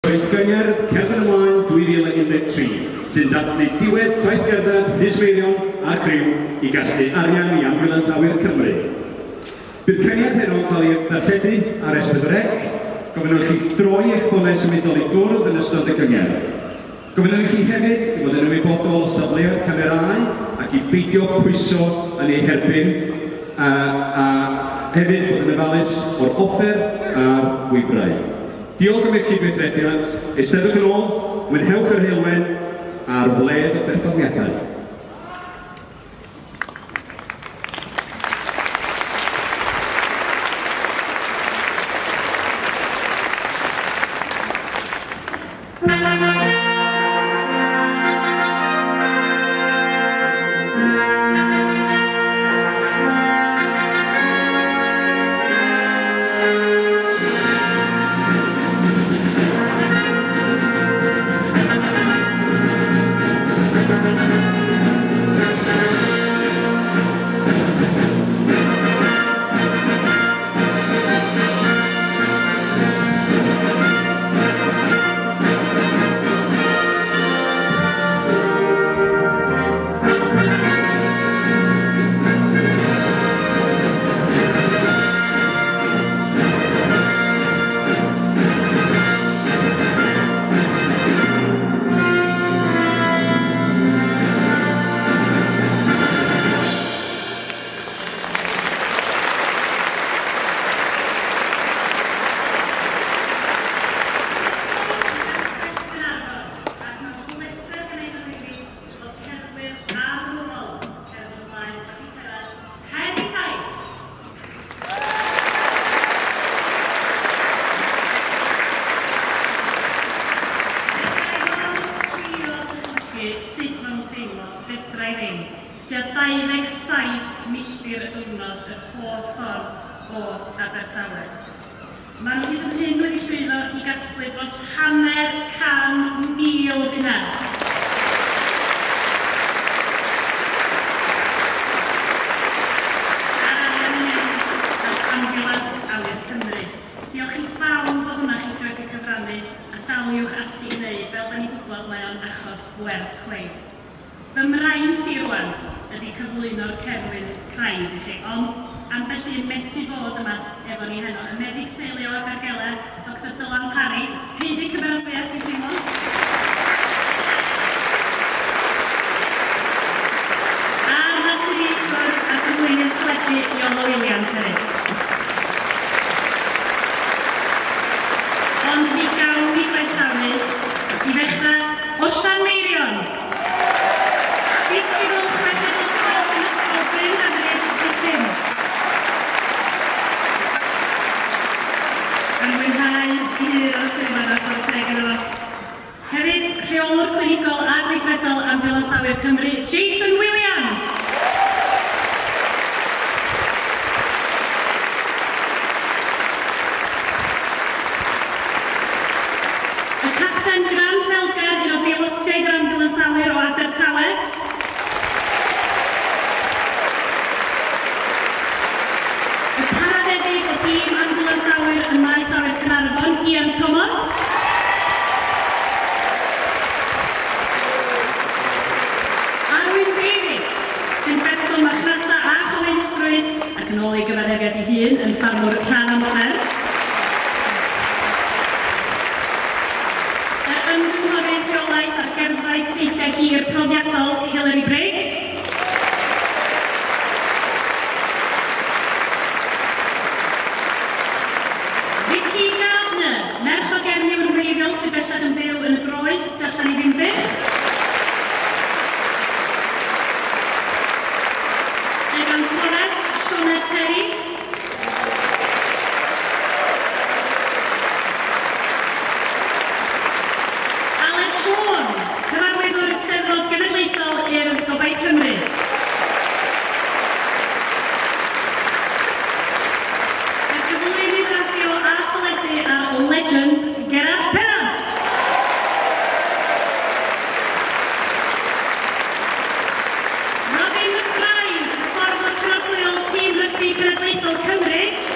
Roedd Gyngerdd Cerdded Ymlaen 2013, sy'n dathlu diwedd taith gerdded Rhys Meirion a'r criw i gasglu arian i Ambiwlans Awyr Cymru. Bydd cyngerdd heno yn cael ei ddarlledu ar S4C. Gofynnwn i chi droi eich ffonau symudol i ffwrdd yn ystod y cyngerdd. Gofynnwn i chi hefyd i fod yn ymwybodol o safleoedd camerâu ac i beidio pwyso yn eu herbyn, a, a hefyd bod yn ofalus o'r offer a'r gwifrau. Diolch am eich cydweithrediad, eisteddwch yn ôl, mwynhewch yr heulwen a'r wledd o berfformiadau. Tua 27 milltir y diwrnod yr holl ffordd o Abertawe. Maen nhw hyd yn hyn wedi llwyddo i gasglu dros hanner 100,000 o bunnau. A'r arian yn mynd at Ambiwlans Awyr Cymru. Diolch i bawb ohonoch chi sydd wedi cyfrannu a daliwch ati i wneud, fel da ni'n gwybod mae o'n achos gwerth chweil. Fy mraint i rwan ydi cyflwyno'r cerflun craidd i chi, ond ambell un methu bod yma efo ni heno, y meddyg teulu o Abergele, Doctor Dylan Parry, haeddu cymeradwyaeth dwi'n teimlo. A'r naturiaethwr a cyflwynydd teledu Iolo Williams hefyd. Ond mi gawn ni groesawu i ddechrau Osian Meirion! Disgybl chweched dosbarth yn Ysgol Bryn Hyfryd, Rhuthun. Yn mwynhau hyd o'r llwyfan a chwarae teg iddo fo. Hefyd, Rheolwr Clinigol a Gweithredol Ambiwlans Awyr Cymru, Jason Williams! Y Capten Grant Elgar, un o beilotiaid yr Ambiwlans Awyr o Abertawe. Y parafeddyg o dîm Ambiwlans Awyr ym Maes Awyr Caernarfon, Ian Thomas. Arwyn Davies, sy'n berson marchnata a chyhoeddusrwydd, ac yn ôl ei gyfaddefiad ei hun, yn ffarmwr rhan amser. Yr ymgynghorydd rheolaeth ar gerddau teithiau hir profiadol, Hilary Briggs. Vicky Gardner, merch o Gernyw yn wreiddiol sydd bellach yn byw yn y Groes, tu allan i Ddinbych. Y gantores, Sioned Terry. Aled Siôn, Cyfarwyddwr Eisteddfod Genedlaethol Urdd Gobaith Cymru. Y cyflwynydd radio a theledu a'r legend Gerallt Pennant. Robin McBride, hyfforddwr cynorthwyol tîm rygbi cenedlaethol Cymru.